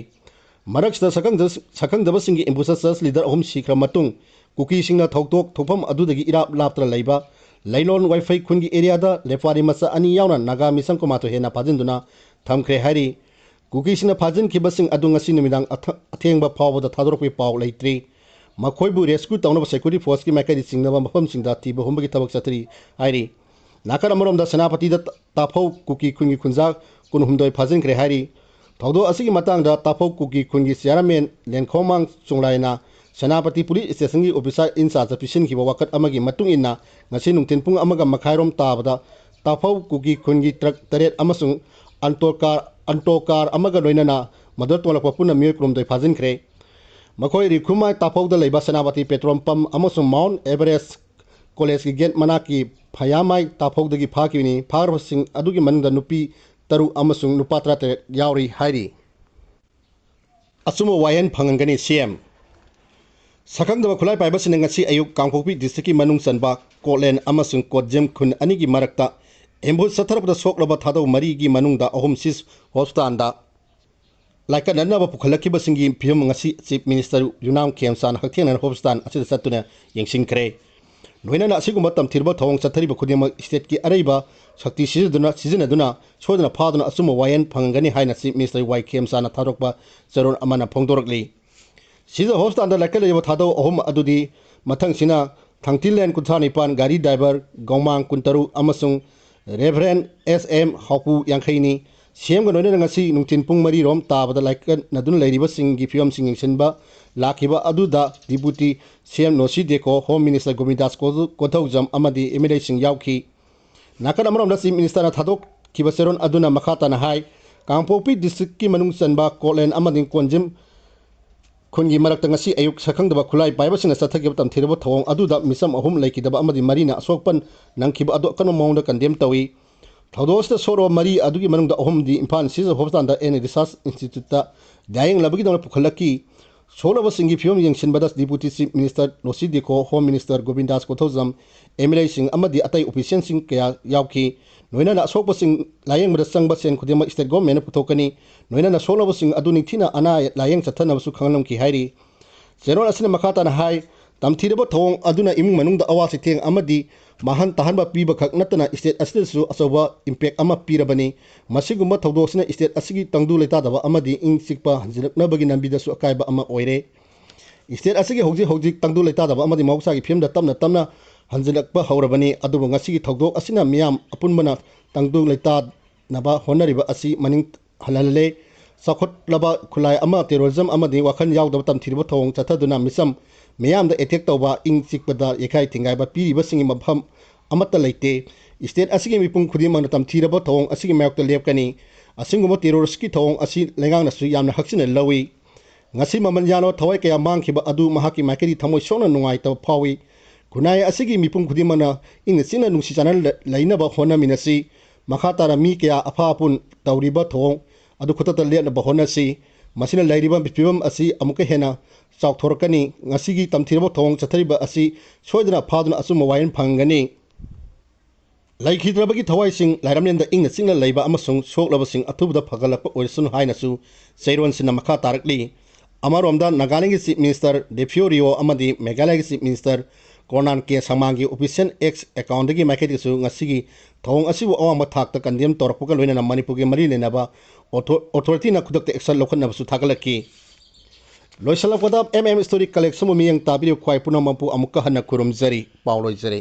ꯃꯔꯛꯁꯤꯗ ꯁꯛꯈꯪꯗ-, ꯁꯛꯈꯪꯗꯕꯁꯤꯡꯒꯤ ꯑꯦꯝꯕꯨꯁꯇ ꯆꯔꯆ ꯂꯤꯗꯔ ꯑꯍꯨꯝ ꯁꯤꯈ꯭ꯔ ꯃꯇꯨꯡ, ꯀꯨꯀꯤꯁꯤꯡꯅ ꯊꯧꯗꯣꯛ ꯊꯣꯛꯐꯝ ꯑꯗꯨꯗꯒꯤ ꯏꯔꯥꯞ ꯂꯥꯞꯇꯅ ꯂꯩꯕ ꯂꯩꯂꯣꯟ ꯋꯥꯏꯐꯩ ꯈꯨꯟꯒꯤ ꯑꯦꯔꯤꯌꯥꯗ ꯂꯦꯄꯥꯔꯤ ꯃꯆꯥ ꯑꯅꯤ ꯌꯥꯎꯅ ꯅꯥꯒꯥ ꯃꯤꯁꯝ ꯀꯨꯟꯃꯥꯊꯣꯏ ꯍꯦꯟꯅ ꯐꯥꯖꯤꯟꯗꯨꯅ ꯊꯝꯈ꯭ꯔꯦ ꯍꯥꯏꯔꯤ꯫ ꯀꯨꯀꯤꯁꯤꯡꯅ ꯐꯥꯖꯤꯟꯈꯤꯕꯁꯤꯡ ꯑꯗꯨ ꯉꯁꯤ ꯅꯨꯃꯤꯗꯥꯡ ꯑꯊ-, ꯑꯊꯦꯡꯕ ꯐꯥꯎꯕꯗ ꯊꯥꯗꯣꯔꯛꯄꯒꯤ ꯄꯥꯎ ꯂꯩꯇ꯭ꯔꯤ꯫ ꯃꯈꯣꯏꯕꯨ rescue ꯇꯧꯅꯕ security forceꯀꯤ ꯃꯥꯏꯀꯩꯗ ꯆꯤꯡꯅꯕ ꯃꯐꯝꯁꯤꯡꯗ ꯊꯤꯕ ꯍꯨꯝꯕꯒꯤ ꯊꯕꯛ ꯆꯠꯊꯔꯤ ꯍꯥꯏꯔꯤ꯫ ꯅꯥꯀꯟ ꯑꯃꯔꯣꯝꯗ ꯁꯦꯅꯥꯄꯇꯤꯗ ꯇꯥꯐꯧ ꯀꯨꯀꯤ ꯈꯨꯟꯒꯤ ꯈꯨꯟꯖꯥ ꯀꯨꯟꯍꯨꯝꯗꯣꯏ ꯐꯥꯖꯤꯟꯈ꯭ꯔꯦ ꯍꯥꯏꯔꯤ꯫ ꯊꯧꯗꯣꯛ ꯑꯁꯤꯒꯤ ꯃꯇꯥꯡꯗ ꯇꯥꯐꯧ ꯀꯨꯀꯤ ꯈꯨꯟꯒꯤ chairman ꯂꯦꯟꯈꯣꯡꯃꯥꯡ ꯆꯣꯡꯂꯥꯏꯅ Senapati police stationꯒꯤ officer in chargeꯇ ꯄꯤꯁꯤꯟꯈꯤꯕ ꯋꯥꯀꯠ ꯑꯃꯒꯤ ꯃꯇꯨꯡ ꯏꯟꯅ, ꯉꯁꯤ ꯅꯨꯡꯊꯤꯜ ꯄꯨꯡ ꯑꯃꯒ ꯃꯈꯥꯏꯔꯣꯝ ꯇꯥꯕꯗ ꯇꯥꯐꯧ ꯀꯨꯀꯤ ꯈꯨꯟꯒꯤ truck ꯇꯔꯦꯠ ꯑꯃꯁꯨꯡ ꯑꯟꯇꯣ car, ꯑꯟꯇꯣ car ꯑꯃꯒ ꯂꯣꯏꯅꯅ ꯃꯗꯨꯗ ꯇꯣꯡꯂꯛꯄ ꯄꯨꯟꯅ ꯃꯤꯑꯣꯏ ꯀꯨꯟꯍꯨꯝꯗꯣꯏ ꯐꯥꯖꯤꯟꯈ꯭ꯔꯦ꯫ ꯃꯈꯣꯏ ꯔꯤꯈꯨꯃꯥꯏ ꯇꯥꯐꯧꯗ ꯂꯩꯕ ꯁꯦꯅꯥꯄꯇꯤ petrol pump ꯑꯃꯁꯨꯡ Mount Everest collegeꯀꯤ gate ꯃꯅꯥꯛꯀꯤ ꯐꯌꯥꯃꯥꯏ ꯇꯥꯐꯧꯗꯒꯤ ꯐꯥꯈꯤꯕꯅꯤ꯫ ꯐꯥꯈ꯭ꯔꯕꯁꯤꯡ ꯑꯗꯨꯒꯤ ꯃꯅꯨꯡꯗ ꯅꯨꯄꯤ ꯇꯔꯨꯛ ꯑꯃꯁꯨꯡ ꯅꯨꯄꯥ ꯇꯔꯥꯇꯔꯦꯠ ꯌꯥꯎꯔꯤ ꯍꯥꯏꯔꯤ꯫ ꯑꯆꯨꯝꯕ ꯋꯥꯌꯦꯜ ꯐꯪꯍꯟꯒꯅꯤ, CM꯫ ꯁꯛꯈꯪꯗꯕ ꯈꯨꯠꯂꯥꯏ ꯄꯥꯏꯕꯁꯤꯡꯅ ꯉꯁꯤ ꯑꯌꯨꯛ ꯀꯥꯡꯄꯣꯛꯄꯤ districtꯀꯤ ꯃꯅꯨꯡ ꯆꯟꯕ ꯀꯣꯠꯂꯦꯟ ꯑꯃꯁꯨꯡ ꯀꯣꯠꯖꯤꯝ ꯈꯨꯟ ꯑꯅꯤꯒꯤ ꯃꯔꯛꯇ ambush ꯆꯠꯊꯔꯛꯄꯗ ꯁꯣꯛꯂꯕ ꯊꯥꯗꯧ ꯃꯔꯤꯒꯤ ꯃꯅꯨꯡꯗ ꯑꯍꯨꯝ ꯁꯤꯁ hospitalꯗ ꯂꯥꯏꯀꯠꯅꯅꯕ ꯄꯨꯈꯠꯂꯛꯈꯤꯕꯁꯤꯡꯒꯤ ꯐꯤꯕꯝ ꯉꯁꯤ Chief Minister ꯌꯨꯅꯥꯝ ꯈꯦꯝꯆꯥꯟ ꯍꯛꯊꯦꯡꯅꯅ hospital ꯑꯁꯤꯗ ꯆꯠꯇꯨꯅ ꯌꯦꯡꯁꯤꯟꯈ꯭ꯔꯦ꯫ ꯂꯣꯏꯅꯅ ꯑꯁꯤꯒꯨꯝꯕ ꯇꯝꯊꯤꯔꯕ ꯊꯧꯑꯣꯡ ꯆꯠꯊꯔꯤꯕ ꯈꯨꯗꯤꯡꯃꯛ stateꯀꯤ ꯑꯔꯩꯕ ꯁꯛꯇꯤ ꯁꯤꯖꯤꯟꯅꯗꯨꯅ, ꯁꯤꯖꯤꯟꯅꯗꯨꯅ ꯁꯣꯏꯗꯅ ꯐꯥꯗꯨꯅ ꯑꯆꯨꯝꯕ ꯋꯥꯌꯦꯜ ꯐꯪꯍꯟꯒꯅꯤ ꯍꯥꯏꯅ Chief Minister ꯋꯥꯏ ꯈꯦꯝꯆꯥꯟꯅ ꯊꯥꯗꯣꯔꯛꯄ ꯆꯦꯔꯣꯜ ꯑꯃꯅ ꯐꯣꯡꯗꯣꯔꯛꯂꯤ꯫ ꯁꯤꯖ hospitalꯗ ꯂꯥꯏꯀꯠꯂꯤꯕ ꯊꯥꯗꯧ ꯑꯍꯨꯝ ꯑꯗꯨꯗꯤ ꯃꯊꯪꯁꯤꯅ ꯊꯥꯡꯇꯤꯂꯦꯟ ꯀꯨꯟꯊ꯭ꯔꯥ ꯅꯤꯄꯥꯟ, ꯒꯥꯔꯤ driver ꯒꯧꯃꯥꯡ ꯀꯨꯟꯇꯔꯨꯛ ꯑꯃꯁꯨꯡ Reverend S M ꯍꯥꯎꯄꯨ ꯌꯥꯡꯈꯩꯅꯤ꯫ CMꯒ ꯂꯣꯏꯅꯅ ꯉꯁꯤ ꯅꯨꯡꯊꯤꯜ ꯄꯨꯡ ꯃꯔꯤꯔꯣꯝ ꯇꯥꯕꯗ ꯂꯥꯏꯀꯠꯅꯗꯨꯅ ꯂꯩꯔꯤꯕꯁꯤꯡꯒꯤ ꯐꯤꯕꯝꯁꯤꯡ ꯌꯦꯡꯁꯤꯟꯕ ꯂꯥꯛꯈꯤꯕ ꯑꯗꯨꯗ Deputy CM ꯅꯣꯁꯤ deco, Home Minister ꯒꯣꯕꯤꯟꯗꯥꯁ ꯀꯣꯊꯧꯖꯝ ꯑꯃꯗꯤ MLAꯁꯤꯡ ꯌꯥꯎꯈꯤ꯫ ꯅꯥꯀꯟ ꯑꯃꯔꯣꯝꯗ Chief Ministerꯅ ꯊꯥꯗꯣꯛꯈꯤꯕ ꯆꯦꯔꯣꯜ ꯑꯗꯨꯅ ꯃꯈꯥ ꯇꯥꯅ ꯍꯥꯏ, ꯀꯥꯡꯄꯣꯛꯄꯤ districtꯀꯤ ꯃꯅꯨꯡ ꯆꯟꯕ ꯀꯣꯠꯂꯦꯟ ꯑꯃꯗꯤ ꯀꯣꯟꯖꯤꯝ ꯈꯨꯟꯒꯤ ꯃꯔꯛꯇ ꯉꯁꯤ ꯑꯌꯨꯛ ꯁꯛꯈꯪꯗꯕ ꯈꯨꯠꯂꯥꯏ ꯄꯥꯏꯕꯁꯤꯡꯅ ꯆꯠꯊꯈꯤꯕ ꯇꯝꯊꯤꯔꯕ ꯊꯧꯑꯣꯡ ꯑꯗꯨꯗ ꯃꯤꯆꯝ ꯑꯍꯨꯝ ꯂꯩꯈꯤꯗꯕ ꯑꯃꯗꯤ ꯃꯔꯤꯅ ꯑꯁꯣꯛꯄ ꯅꯪꯈꯤꯕ ꯑꯗꯨ ꯑꯀꯟꯕ ꯃꯑꯣꯡꯗ condemn ꯇꯧꯏ꯫ ꯊꯧꯗꯣꯛ ꯑꯁꯤꯗ ꯁꯣꯛꯂꯕ ꯃꯔꯤ ꯑꯗꯨꯒꯤ ꯃꯅꯨꯡꯗ ꯑꯍꯨꯝꯗꯤ Imphal Civil Hospitalꯗ and Research Instituteꯇ ꯂꯥꯌꯦꯡꯅꯕꯒꯤꯗꯃꯛ ꯄꯨꯈꯠꯂꯛꯈꯤ꯫ ꯁꯣꯛꯂꯕꯁꯤꯡꯒꯤ ꯐꯤꯕꯝ ꯌꯦꯡꯁꯤꯟꯕꯗ Deputy Chief Minister ꯂꯣꯁꯤ ꯗꯤꯈꯣ, Home Minister ꯒꯣꯕꯤꯟꯗꯥꯁ ꯀꯣꯊꯧꯖꯝ, MLAꯁꯤꯡ ꯑꯃꯗꯤ ꯑꯇꯩ officialꯁꯤꯡ ꯀꯌꯥ ꯌꯥꯎꯈꯤ꯫ ꯂꯣꯏꯅꯅ ꯑꯁꯣꯛꯄꯁꯤꯡ ꯂꯥꯌꯦꯡꯕꯗ ꯆꯪꯕ ꯁꯦꯟ ꯈꯨꯗꯤꯡꯃꯛ state governmentꯅ ꯄꯨꯊꯣꯛꯀꯅꯤ꯫ ꯂꯣꯏꯅꯅ ꯁꯣꯛꯂꯕꯁꯤꯡ ꯑꯗꯨ ꯅꯤꯡꯊꯤꯅ ꯑꯅꯥ ꯂꯥꯌꯦꯡ ꯆꯠꯊꯅꯕꯁꯨ ꯈꯪꯍꯜꯂꯝꯈꯤ ꯍꯥꯏꯔꯤ꯫ ꯆꯦꯔꯣꯜ ꯑꯁꯤꯅ ꯃꯈꯥ ꯇꯥꯅ ꯍꯥꯏ, ꯇꯝꯊꯤꯔꯕ ꯊꯧꯑꯣꯡ ꯑꯗꯨꯅ ꯏꯃꯨꯡ ꯃꯅꯨꯡꯗ ꯑꯋꯥ ꯆꯩꯊꯦꯡ ꯑꯃꯗꯤ ꯃꯥꯡꯍꯟ ꯇꯥꯍꯟꯕ ꯄꯤꯕ ꯈꯛ ꯅꯠꯇꯅ state ꯑꯁꯤꯗꯁꯨ ꯑꯆꯧꯕ impact ꯑꯃ ꯄꯤꯔꯕꯅꯤ꯫ ꯃꯁꯤꯒꯨꯝꯕ ꯊꯧꯗꯣꯛ ꯑꯁꯤꯅ state ꯑꯁꯤꯒꯤ ꯇꯪꯗꯨ ꯂꯩꯇꯥꯗꯕ ꯑꯃꯗꯤ ꯏꯪ ꯆꯤꯛꯄ ꯍꯟꯖꯤꯜꯂꯛꯅꯕꯒꯤ ꯂꯝꯕꯤꯗꯁꯨ ꯑꯀꯥꯏꯕ ꯑꯃ ꯑꯣꯏꯔꯦ꯫ ꯏꯁꯇꯦꯠ ꯑꯁꯤꯒꯤ ꯍꯧꯖꯤꯛ ꯍꯧꯖꯤꯛ ꯇꯪꯗꯨ ꯂꯩꯇꯥꯗꯕ ꯑꯃꯗꯤ ꯃꯍꯧꯁꯥꯒꯤ ꯐꯤꯕꯝꯗ ꯇꯞꯅ ꯇꯞꯅ ꯍꯟꯖꯤꯜꯂꯛꯄ ꯍꯧꯔꯕꯅꯤ꯫ ꯑꯗꯨꯕꯨ ꯉꯁꯤꯒꯤ ꯊꯧꯗꯣꯛ ꯑꯁꯤꯅ ꯃꯤꯌꯥꯝ ꯑꯄꯨꯟꯕꯅ ꯇꯪꯗꯨ ꯂꯩꯇꯥꯅꯕ ꯍꯣꯠꯅꯔꯤꯕ ꯑꯁꯤ ꯃꯅꯤꯡ ꯍꯜꯍꯜꯂꯦ꯫ ꯆꯥꯎꯈꯠꯂꯕ ꯈꯨꯠꯂꯥꯏ ꯑꯃ, ꯇꯦꯔꯣꯔꯤꯖꯝ ꯑꯃꯗꯤ ꯋꯥꯈꯜ ꯌꯥꯎꯗꯕ ꯇꯝꯊꯤꯔꯕ ꯊꯧꯑꯣꯡ ꯆꯠꯊꯗꯨꯅ ꯃꯤꯆꯝ ꯃꯤꯌꯥꯝꯗ ꯑꯦꯇꯦꯛ ꯇꯧꯕ, ꯏꯪ ꯆꯤꯛꯄꯗ ꯌꯩꯈꯥꯏ ꯊꯤꯡꯒꯥꯏꯕ ꯄꯤꯔꯤꯕꯁꯤꯡꯒꯤ ꯃꯐꯝ ꯑꯃꯠꯇ ꯂꯩꯇꯦ꯫ ꯏꯁꯇꯦꯠ ꯑꯁꯤꯒꯤ ꯃꯤꯄꯨꯝ ꯈꯨꯗꯤꯡꯃꯛꯅ ꯇꯝꯊꯤꯔꯕ ꯊꯧꯑꯣꯡ ꯑꯁꯤꯒꯤ ꯃꯥꯌꯣꯛꯇ ꯂꯦꯞꯀꯅꯤ꯫ ꯑꯁꯤꯒꯨꯝꯕ ꯇꯦꯔꯣꯔꯤꯁꯀꯤ ꯊꯧꯑꯣꯡ ꯑꯁꯤ ꯂꯩꯉꯥꯛꯅꯁꯨ ꯌꯥꯝꯅ ꯍꯛꯆꯤꯟꯅ ꯂꯧꯏ꯫ ꯉꯁꯤ ꯃꯃꯜ ꯌꯥꯝꯂꯕ ꯊꯋꯥꯏ ꯀꯌꯥ ꯃꯥꯡꯈꯤꯕ ꯑꯗꯨ ꯃꯍꯥꯛꯀꯤ ꯃꯥꯏꯀꯩꯗꯒꯤ ꯊꯃꯣꯏ ꯁꯣꯛꯅ ꯅꯨꯡꯉꯥꯏꯇꯕ ꯐꯥꯎꯏ꯫ ꯈꯨꯟꯅꯥꯏ ꯑꯁꯤꯒꯤ ꯃꯤꯄꯨꯝ ꯈꯨꯗꯤꯡꯃꯛꯅ ꯏꯪꯅ ꯆꯤꯛꯅ ꯅꯨꯡꯁꯤ ꯆꯥꯟꯅꯅ ꯂꯩ-, ꯂꯩꯅꯕ ꯍꯣꯠꯅꯃꯤꯟꯅꯁꯤ꯫ ꯃꯈꯥ ꯇꯥꯅ ꯃꯤ ꯀꯌꯥ ꯑꯐ ꯑꯄꯨꯟ ꯇꯧꯔꯤꯕ ꯊꯧꯑꯣꯡ ꯑꯗꯨ ꯈꯨꯗꯛꯇ ꯂꯦꯞꯅꯕ ꯍꯣꯠꯅꯁꯤ꯫ ꯃꯁꯤꯅ ꯂꯩꯔꯤꯕ ꯐꯤꯕꯝ ꯑꯁꯤ ꯑꯃꯨꯛꯀ ꯍꯦꯟꯅ ꯆꯥꯎꯊꯣꯔꯛꯀꯅꯤ꯫ ꯉꯁꯤꯒꯤ ꯇꯝꯊꯤꯔꯕ ꯊꯧꯑꯣꯡ ꯆꯠꯊꯔꯤꯕ ꯑꯁꯤ ꯁꯣꯏꯗꯅ ꯐꯥꯗꯨꯅ ꯑꯆꯨꯝꯕ ꯋꯥꯌꯦꯜ ꯐꯪꯒꯅꯤ꯫ ꯂꯩꯈꯤꯗ꯭ꯔꯕꯒꯤ ꯊꯋꯥꯏꯁꯤꯡ ꯂꯥꯏꯔꯝꯂꯦꯟꯗ ꯏꯪꯅ ꯆꯤꯛꯅ ꯂꯩꯕ ꯑꯃꯁꯨꯡ ꯁꯣꯛꯂꯕꯁꯤꯡ ꯑꯊꯨꯕꯗ ꯐꯒꯠꯂꯛꯄ ꯑꯣꯏꯔꯁꯅꯨ ꯍꯥꯏꯅꯁꯨ ꯆꯩꯔꯣꯟꯁꯤꯟꯅ ꯃꯈꯥ ꯇꯥꯔꯛꯂꯤ꯫ ꯑꯃꯔꯣꯝꯗ ꯅꯥꯒꯥꯂꯦꯟꯒꯤ ꯆꯤꯞ ꯃꯤꯅꯤꯁꯇꯔ ꯗꯦꯐꯤꯑꯣ ꯔꯤꯑꯣ ꯑꯃꯗꯤ ꯃꯦꯘꯥꯂꯌꯒꯤ ꯆꯤꯞ ꯃꯤꯅꯤꯁꯇꯔ ꯀꯣꯔꯅꯥꯟ ꯀꯦ ꯁꯪꯃꯥꯒꯤ ꯑꯣꯐꯤꯁꯤꯌꯦꯜ ꯑꯦꯛꯁ ꯑꯦꯀꯥꯎꯟꯗꯒꯤ ꯃꯥꯏꯀꯩꯗꯒꯤꯁꯨ ꯉꯁꯤꯒꯤ ꯊꯧꯑꯣꯡ ꯑꯁꯤꯕꯨ ꯑꯋꯥꯡꯕ ꯊꯥꯛꯇ ꯀꯟꯗꯦꯝ ꯇꯧꯔꯛꯄꯒ ꯂꯣꯏꯅꯅ ꯃꯅꯤꯄꯨꯔꯒꯤ ꯃꯔꯤ ꯂꯩꯅꯕ ꯑꯣꯊꯣ-, ꯑꯣꯊꯣꯔꯤꯇꯤꯅ ꯈꯨꯗꯛꯇ ꯑꯦꯛꯁꯟ ꯂꯧꯈꯠꯅꯕꯁꯨ ꯊꯥꯒꯠꯂꯛꯈꯤ꯫ ꯂꯣꯏꯁꯤꯜꯂꯛꯄꯗ ꯑꯦꯝ ꯑꯦꯝ ꯏꯁꯇꯣꯔꯤ ꯀꯂꯦꯛꯁꯟꯕꯨ ꯃꯤꯠꯌꯦꯡ ꯇꯥꯕꯤꯔꯤꯕ ꯈ꯭ꯋꯥꯏ ꯄꯨꯝꯅꯃꯛꯄꯨ ꯑꯃꯨꯛꯀ ꯍꯟꯅ ꯈꯨꯔꯨꯝꯖꯔꯤ꯫ ꯄꯥꯎ ꯂꯣꯏꯖꯔꯦ꯫